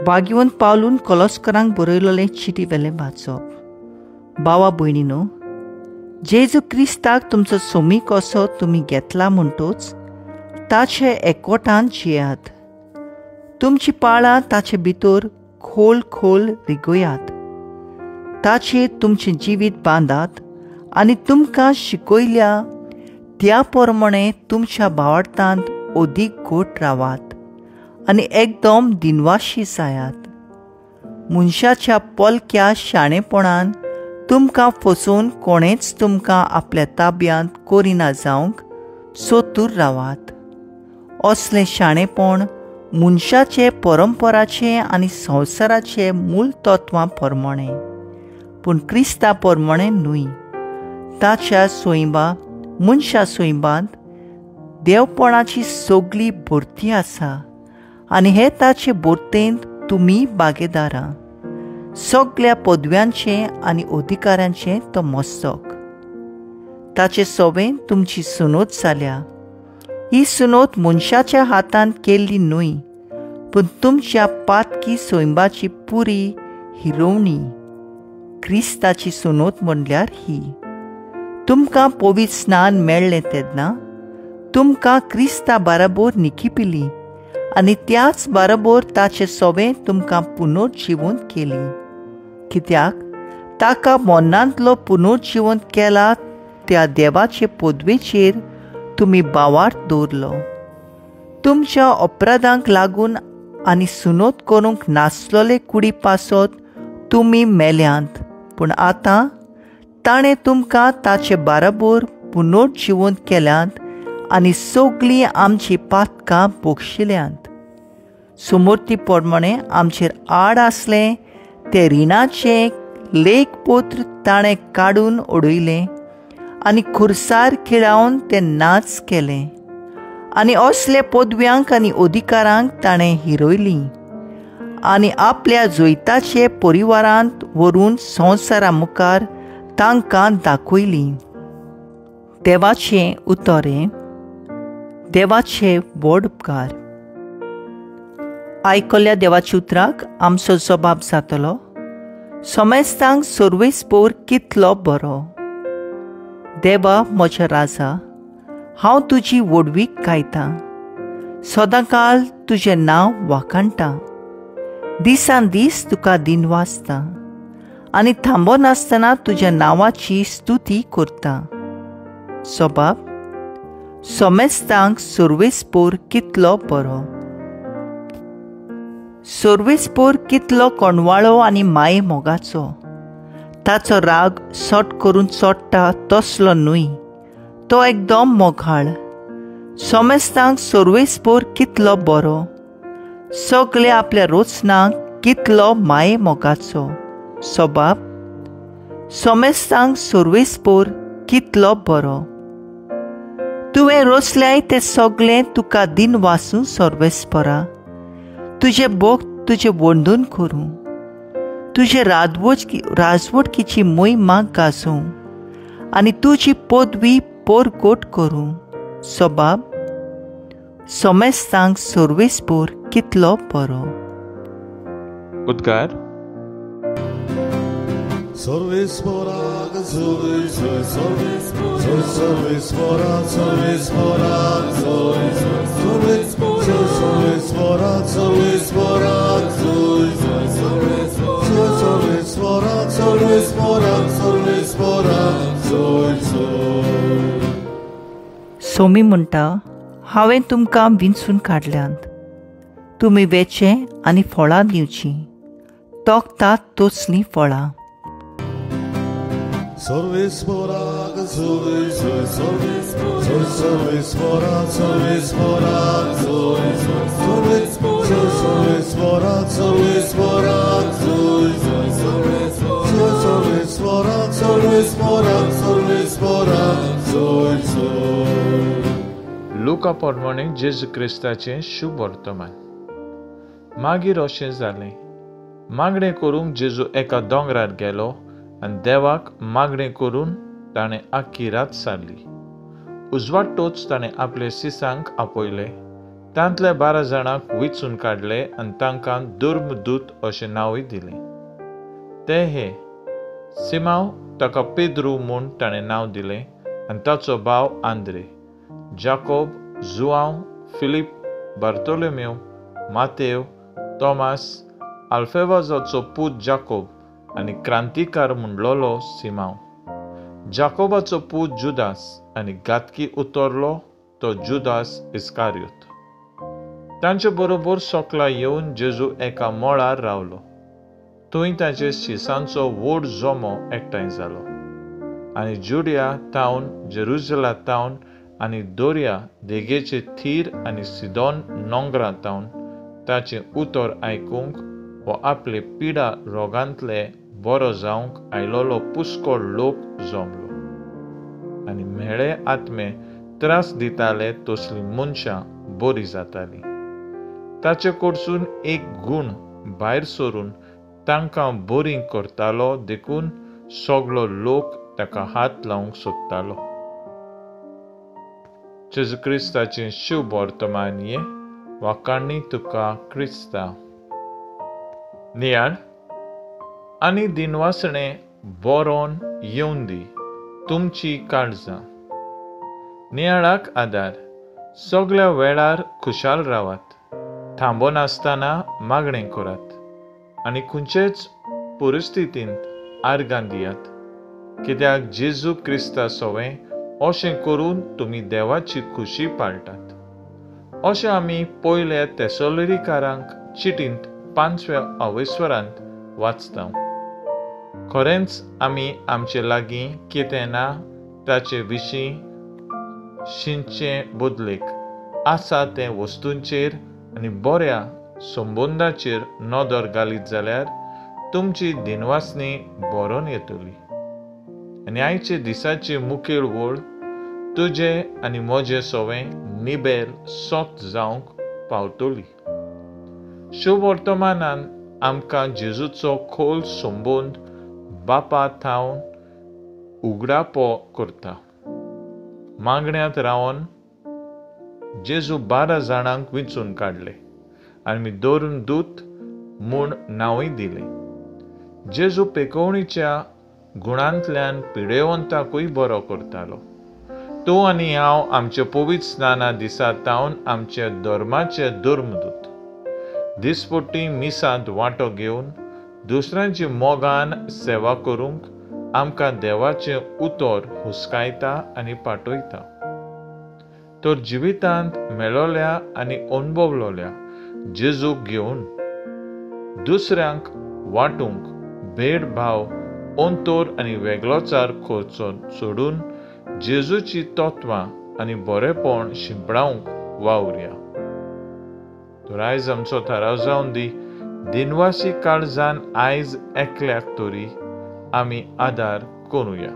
भाग्यवंत पावलून कोलोस्करांक बरयलेलें चिटी वेलें वाचप. बावा भयणीनो, जेजू क्रिस्ताक तुमचो सोमी कसो तुमी घेतला म्हणटोच ताचे एकवटान जियात. तुमची पाळां ताचे भितर खोल खोल रिगोयात. ताचेर तुमचें जिवीत बांदात आनी तुमकां शिकयल्या त्या प्रमाणे तुमच्या भावार्थांत अदीक घट रावात आनी एकदम दिनवाशी जायात. मनशाच्या पोलक्या शाणेपणान तुमकां फसोवन कोणेच तुमकां आपल्या ताब्यांत करिना जावंक सोतूर रावात. असलें शाणेपण मनशाचे परंपराचे आनी संवसाराचे मूळ तत्वां प्रमाणे, पूण क्रिस्ता प्रमाणे न्हय. ताच्या सोयंबा मनशा सोयंबांत देवपणाची सगली भरती आसा आनी हे ताचे भरतेंत तुमी बागेदारां. सगल्या पदव्यांचें आनी अधिकाऱ्यांचें तो मस्तक. ताचे सवें तुमची सुनोत जाल्या. ही सुनोत मनशाच्या हातान केल्ली न्हय, पूण तुमच्या पातकी सोयंबाची पुरी हिरोवणी क्रिस्ताची सुनोत म्हणल्यार ही. तुमकां पवित्र स्नान मेळ्ळें तेन्ना तुमकां क्रिस्ता बाराबोर निखिपिली आनी त्याच बाराबोर ताचे सोवें तुमकां पुनर्जिवंत केली. कित्याक ताका मरणांतलो पुनर्जिवंत केला त्या देवाचे पदवेचेर तुमी भावार्थ दवरलो. तुमच्या अपराधांक लागून आनी सुनोत करूंक नासलोले कुडी पासत तुमी मेल्यांत, पूण आतां ताणें तुमकां ताचे बाराबोर पुनर्जिवंत केल्यांत आनी सगळीं आमची पातकां बक्षिल्यांत. समर्थी प्रमाणे आमचेर आड आसलें तें रिणाचें लेखपत्र ताणें काडून उडयलें आनी खुर्सार खिळावन तें नाच केलें आनी असले पदव्यांक आनी अधिकारांक ताणें हिरयलीं आनी आपल्या जैताचे परिवारांत व्हरून संवसारा मुखार तांकां दाखयलीं. देवाचें उतर हें, देवाचे व्हड उपकार. आयकल्ल्या देवाच्या उतराक आमचो जबाब जातलो. समेस्तांक सर्वेस्पोर कितलो बरो. देवा म्हज्या राजा, हांव तुजी व्हडवीक गायतां, सदांकाल तुजें नांव वाखाणटां, दिसान दीस तुका दिनवासता आनी थांबनासतना तुज्या नांवाची स्तुती करता. सबाब समेस्तांक सर्वेस्पोर कितलो बरो. सर्वेस्पोर कितलो कोणवाळो आनी माये मोगाचो. ताचो राग सट करून चोडटा तसलो न्हय, तो एकदम मोगाळ. समेस्तांक सर्वेस्पोर कितलो बरो. सगळे आपल्या रोचनाक कितलो माये मोगाचो. सबाब समेस्तांक सर्वेस्पोर कितलो बरो. तुवें रोसल्याय तें सगळें तुका दिनवासूं सर्वेस्पोरा. तुजें भक्त तुजें वंदन करूं, तुजे राजवटकीची मोहिमा गाजोवं आनी तुजी पदवी परगट करूं. सबाब समेस्तांक सर्वेस्पोर कितलो बरो. उद्गार. सर्वेस्पोराक जोय जोय, सर्वेस्पोराक सर्वेस्पोराक जोय जोय, सर्वेस्पोराक सर्वेस्पोराक जोय जोय, सर्वेस्पोराक सर्वेस्पोराक सर्वेस्पोराक जोय जोय. सोमी म्हणटा, हांवें तुमकां विंचून काडल्यांत, तुमी वेचें आनी फळां दिवचीं, तोखतात तसलीं फळां. सर्वेस्पोराक जोय जोय, सर्वेस्पोराक सर्वेस्पोराक जोय जोय, सर्वेस्पोराक सर्वेस्पोराक जोय जोय, सर्वेस्पोराक सर्वेस्पोराक सर्वेस्पोराक जोय जोय. लुका प्रमाणे जेजू क्रिस्ताचें शुभ वर्तमान. मागीर अशें जालें, मागणें करूंक जेजू एका दोंगरार गेलो आनी देवाक मागणें करून ताणें आख्खी रात सारली. उजवाडटोच ताणें आपले सिसांक आपयले, तांतल्या 12 जाणांक विचून काडले आनी तांकां धर्मदूत अशें नांवूय दिलें. ते हे: सिमांव, ताका पेद्रू म्हूण ताणें नांव दिलें, आनी ताचो भाव आंद्रे, जाकोब, जुआंव, फिलीप, बार्तोलोमेव, मातेव, तॉमास, आल्फेवाजाचो पूत जाकोब आनी क्रांतिकार म्हणलोलो सिमांव, जाकोबाचो पूत जुदास आनी घातकी उतरलो तो जुदास इस्कारियोत. तांचे बरोबर सोकला येवन जेजू एका मळार रावलो. थंय ताचे शिसांचो व्हड जमो एकठांय जालो आनी जुडिया तावन, जेरुजला तावन आनी दर्या देगेचे थीर आनी सिदोन नोंगरा तावन ताचें उतर आयकूंक वो आपले पिडा रोगांतले बरो जावंक आयलोलो पुस्कोळ लोक जमलो. आनी म्हेळे आत्मे त्रास दिताले तसलीं मनशां बरी जातालीं. ताचे कडसून एक गूण भायर सरून तांकां बरी करतालो, देखून सगलो लोक ताका हात लावंक सोदतालो. जेजू क्रिस्ताचें शुभ वर्तमान हें. वाखाणी तुका क्रिस्ता. नियाळ आनी दिनवासणें बरोवन येवन दी तुमची काळजां. नियाळाक आदार. सगल्या वेळार खुशाल रावात, थांबनासतना मागणें करात आनी खंयचेच परिस्थितींत आर्गां दियात, कित्याक जेजू क्रिस्ता सवें अशें करून तुमी देवाची खुशी पाळटात. अशें आमी पयल्या तेसोलरिकारांक चिटींत 5व्या अवेस्वरांत वाचता. खरेंच आमी आमचे लागीं कितें ना ताचे विशीं शिंचे बदलेक आसा तें वस्तूंचेर आनी बऱ्या संबंदाचेर नदर घालीत जाल्यार तुमची दिनवासणी बरोवन येतली. आनी आयचे दिसाची मुखेल वळ तुजे आनी म्हजे सवें निबेल सोत जावंक पावतली. शुभ वर्तमानान आमकां जेजूचो खोल संबंद बापा थावन उगडापो करता. मागण्यांत रावन जेजू 12 जाणांक विंचून काडले आनी धर्मदूत म्हूण नांवूय दिलें. जेजू पेकोवणीच्या गुणांतल्यान पिडेवंताकूय बरो करतालो. तूं आनी हांव आमचे पवित्र स्नाना दिसा तावन आमच्या धर्माचे धर्मदूत. दिसपट्टी मिसांत वांटो घेवन दुसऱ्यांची मोगान सेवा करूंक आमकां देवाचें उतर हुस्कायता आनी पाठयता. तर जिवितांत मेळोल्या आनी अणभवलोल्या जेजूक घेवन दुसऱ्यांक वांटूंक भेदभाव, अंतर आनी वेगळोचार करचो सोडून जेजूची तत्वां आनी बरेपण शिंपडावंक वावुरया. तर आयज आमचो थाराव जावन दी, दिनवासी काळजान आयज एकल्याक तरी आमी आदार करुया.